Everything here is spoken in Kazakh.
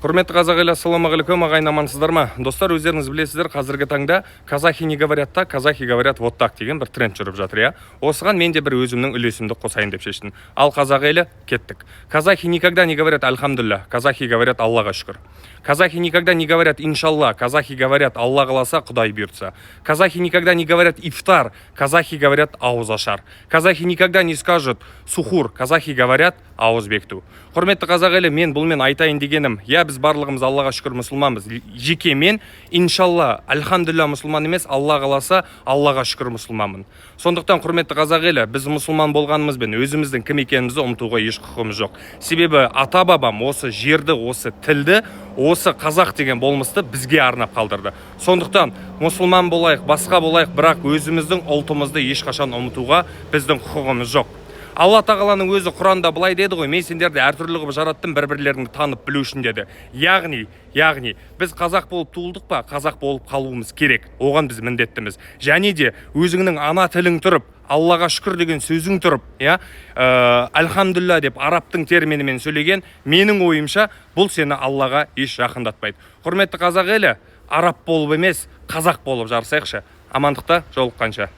Құрметті қазақ елі, ассалаумағалейкум, ағайын, амансыздар ма? Достар, өздеріңіз білесіздер, қазіргі таңда «Казахи не говорят так, казахи говорят вот так» деген бір тренд жүріп жатыр, иә. Осыған мен де бір өзімнің үлесімді қосайын деп шештім. Ал, қазақ елі, кеттік. Казахи никогда не говорят «альхамдулилля», казахи говорят «Аллаға шүкір». Казахи никогда не говорят «иншалла», казахи говорят «Алла қаласа, Құдай бұйыртса». Казахи никогда не говорят «ифтар», казахи говорят «ауыз ашар». Казахи никогда не скажут «сухур», казахи говорят «ауыз бекіту». Құрметті қазақ елі, мен бұлмен айтайын дегенім, иә, біз барлығымыз, Аллаға шүкір, мұсылманбыз. Жеке мен иншалла, альхамдулилля мұсылман емес, Алла қаласа, Аллаға шүкір мұсылманмын. Сондықтан, құрметті қазақ елі, біз мұсылман болғанымызбен өзіміздің кім екенімізді ұмытуға еш құқығымыз жоқ. Себебі ата бабам осы жерді, осы тілді, осы қазақ деген болмысты бізге арнап қалдырды. Сондықтан мұсылман болайық, басқа болайық, бірақ өзіміздің ұлтымызды ешқашан ұмытуға біздің құқығымыз жоқ. Алла тағаланың өзі Құранда былай деді ғой: «Мен сендерді әртүрлі қылып жараттым, бір бірлеріңді танып білу үшін», – деді. Яғни біз қазақ болып туылдық па, қазақ болып қалуымыз керек, оған біз міндеттіміз. Және де өзіңнің ана тілің тұрып, Аллаға шүкір деген сөзің тұрып, иә, альхамдулилля деп арабтың терминімен сөйлеген, менің ойымша, бұл сені Аллаға еш жақындатпайды. Құрметті қазақ елі, араб болып емес, қазақ болып жарысайықшы. Амандықта жолыққанша.